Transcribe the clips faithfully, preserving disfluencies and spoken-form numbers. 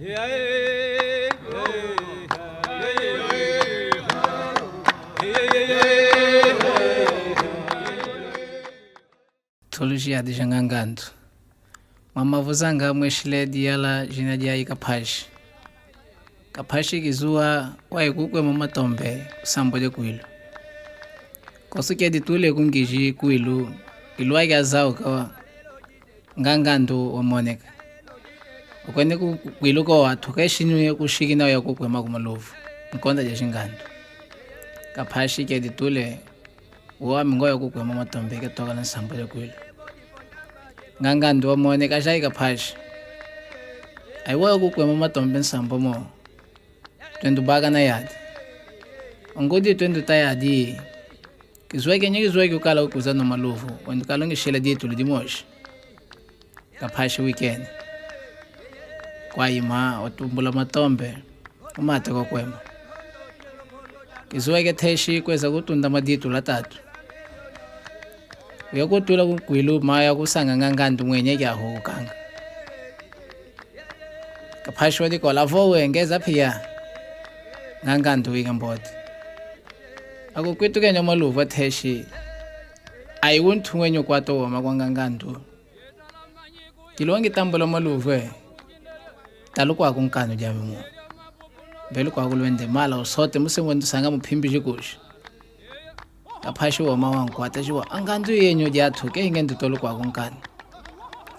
Thulushi yadi sha Ngangandu. Mwamavuzanga mweshile diyala jina dyayi Kaphashi. Kaphashi kizuwa kwayi kukwema matombe kusambole kwilu. Kosu keditule kungiji kwilu, kilwaki azauka Ngangandu wamoneka. Okwene ku-, kwilu ko wathuka eshinyu ya kushikina ya kukwema kumaluvu. Nkonda ja shingandu. Kaphashi keditule, wami ngoya kukwema matombe ketoka na nsambole kwilu. Ngangandu wamoneka shayi Kaphashi. Ayi woya kukwema matombe nsambo mo. Twendu baka na yadi. Ongudi twendu ta yadi. Kizweke nye kizweke ukala ukuza no maluvu. Wendu kalongi shela ditu lidi moshi. Kaphashi wikene. Kwayima otumbula matombe. Umate kokwema. Kizweke theshi kweza kutunda maditu la tatu. Uya kutula kukwilu maya kusanga Ngangandu mwenye kyaho ukanga. Kaphashi wadi kola vo wengeza pia. Ngangandu wika mboti. Ako kwitu kenyo maluvu a theshi. Ayi wuntu wenyo kwato woma kwa Ngangandu. Kilongi tambula maluvu e. Talu kwaku nkanu jami mu. Mbelu kwaku lwende mala usote muse mwendu sanga mupimbi jikushi. Kaphashi woma wankwata jiwa, Angandu yenyu jathu, ke hinge ndutolu kwaku nkanu.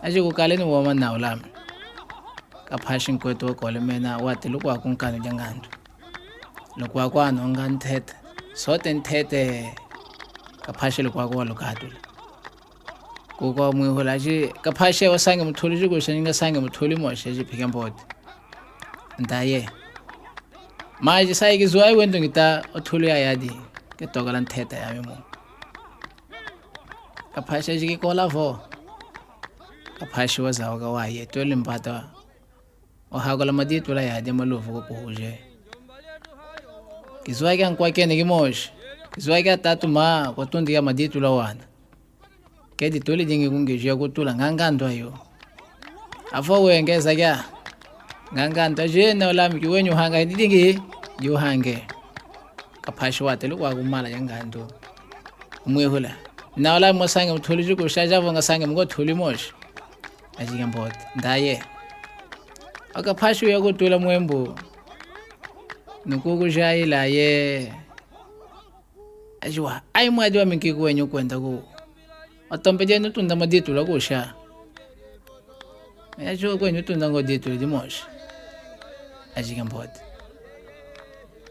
Aji kukaleni woma na ulame. Kaphashi nkwetu wakole mena, wati lukwaku nkanu ja Ngandu. Lukwaku anonga ntete. Sote ntete. Kaphashi lukwaku walukatula. Kuko mwihula aji, Kaphashi wasange muthuli jikushi, ninga sange muthuli moshi, aji pike mboti. Ndaye. Maji sayi kizuwa iwe ndungita othulu ya yadi. Ketokala ntheta ya mimo. Kaphashi ajikikola vo. Kaphashi wazawaka waye, tweli mpata. Ohakola maditula yadi maluvu kukuhuje. Kizuwa kya nkwakene kimoshi. Kizuwa kya tatu ma, kwa tundi ya maditula wana. Kedi tuli dingi kungi jia kutula Ngangandu ayo. Afo wengeza kya. Ngangandu aji na ulami kiwenyu hanga hidi dingi. Yuhange. Kaphashi watelu kwa kumala ya Ngandu. Mwihula. Na ulami mwasange muthuli juku shaja vonga sange muko thuli moshi. Ajike mboti. Ndaye. Akaphashi uya kutula mwembu. Nukuku jaila ye. Ajiwa, ayi mwadi wami nkiku wenyu kwenda ku. Otombe jenu tunda maditula kusha. Ajiwa kwenyu tunda ngo ditula dimoshi. Ajike mboti.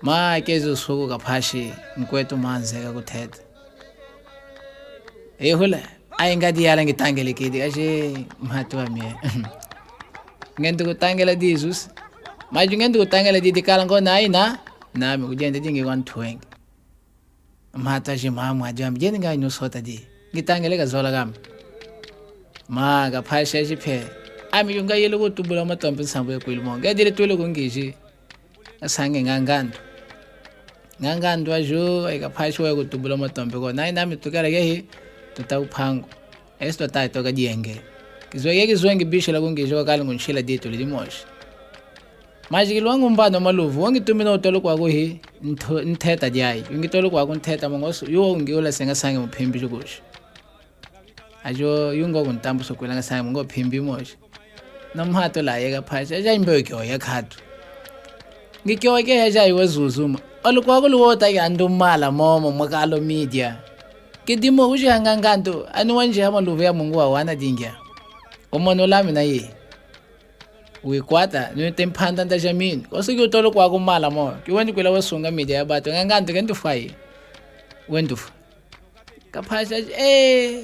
Ma kezi usuku Kaphashi, nkwetu manzeka kutheta. Ehula, ayi ngadi yala ngitangele kidi, aji mhatu wami. Ngendi kutangela dizusi. Maju ngendi kutangela didi kala ngo na ayi na, nami kujende dingi kwa nthu wengi. Mata ji mama ajo ami jeni nga inyo sota di. Ngitangele kazola kami. Ma Kaphashi aji phe. Ami yunga yele kutubula matombe nsambo ya kwilimo. Ngedile tule kungiji. Asange Ngangandu. Ngangandu ajo, ayi Kaphashi wa kutubula matombe ko. Nayi nami tukala kehi, tuta upango. Esto ta itoka dienge. Kizweke kizwengi bishila kungiji wakali ngunshila ditu lidi moshi. Majikili wangu mbano maluvu, wangitumina utolo kwaku hi, ntho-, ntheta jayi. Yungitolo kwaku ntheta mongosu, yuwo ungiula senga sange muphimbi jukushi. Ajo, yungo kuntambuso kwilanga sange mungo phimbi moshi. Nomhato la yeka Kaphashi, aja imbe ukyo ya khatu. Ngikyo ke ya jayi wezuzuma. Olu kwaku luwota ya ndumala momo mwakalo media. Kidimo uji hanga Ngandu, ani wanje hama luvu ya Mungu wa wana dingya. Omono lami na yi. Wikwata, nite mphanda nda jamini. Kosuki utolo kwaku mala mo. Kiwendi kwila wesunga media ya batu. Ngangandu kendufwayi. Wendufwa. Kaphashi aji, eh.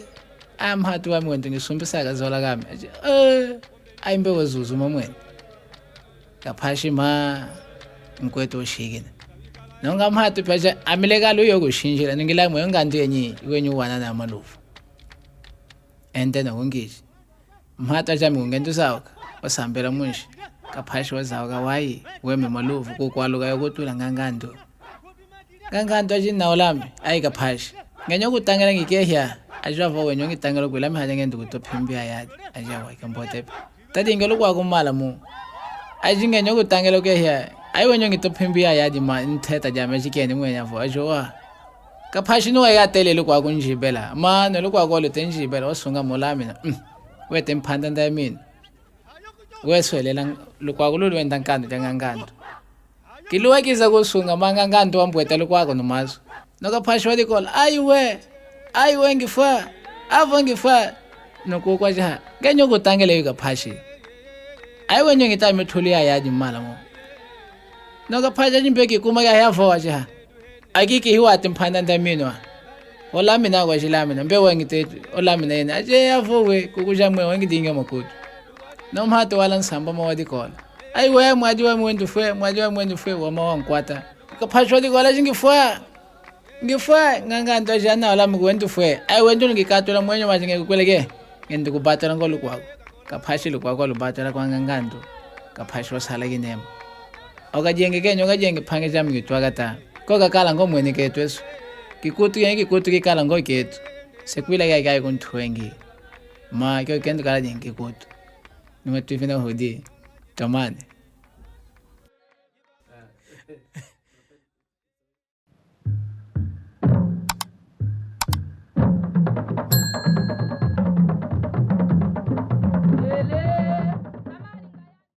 Amhatu wami wendi ngisumbisa kazola kami. Aji, eh. Ayi mbe wezuzuma mwene. Kaphashi ma nkwetu oshikina. Nonga mhatu phaja amileka luyo kushinjila. Ningila mwe Ngandu yenyi, iwenyu wana na maluvu. Ente nokungiji. Mhata jami kungendu zawuka, wasambela munshi. Kaphashi wazawuka wayi, weme maluvu, kukwaluka yokutula Ngangandu. Ngangandu aji na ulami, ayi Kaphashi. Ngenyo kutangela ngikehya, aji wavo wenyo ngitangela kwilami haja ngendu kuto phimbi ayadi, aji awake mbotepe. Tadi ngelo kwaku mala mu. Aji ngenye okutangela okehia. Ayi wenye ongitophimbi ya yadi ma nteta jame jikeni mwenye avo. Ajowa. Kaphashi nuwe yatele lukwaku njibela. Ma no lukwaku olute njibela. Osunga molamina. Mm. Wete mphanda ndamina. Weswelela lukwaku luli wenda nkandu ja ngangandu. Kiluwa kiza kusunga ma ngangandu wambweta lukwaku numasu. No kaphashi wadikola. Ayi we. Ayi we ngifwa. Avo ngifwa. Nokukwa jaha. Ngenye okutangela yu kaphashi. Ayi wenye ongita mithuli ya yadi mmala mo. No kaphashi ajimbe kikuma ya yavo wajaha. Akiki hiwati mphanda ndaminwa. Olamina kwa jilamina. Mbe wengite olamina yene. Aje yavo we kukuja mwe wengidinge mokutu. No mhati wala nsamba mo wadikola. Ayi we mwadi wa mwendufwe, mwadi wa mwendufwe, wama wankwata. Kaphashi wadikola jingifwa. Ngifwe, ngangandu ajana ola mukuwendu fwe. Ayi wendu ngikatula mwenye majinge kukweleke. Ngendi kubatula ngo lukwaku. Kaphashi lukwaku lubatula kwa ngangandu. Kaphashi wasala kinema. Okajenge kenyo okajenge phange jami kitwakata. Ko kakala ngo mwenye ketu eso. Kikutu kenye kikutu kikala ngo ketu. Sekwila kya kya kuntwengi. Ma kyo kendo kala jenge kikutu. Nimwe twifina hudi. Tomane.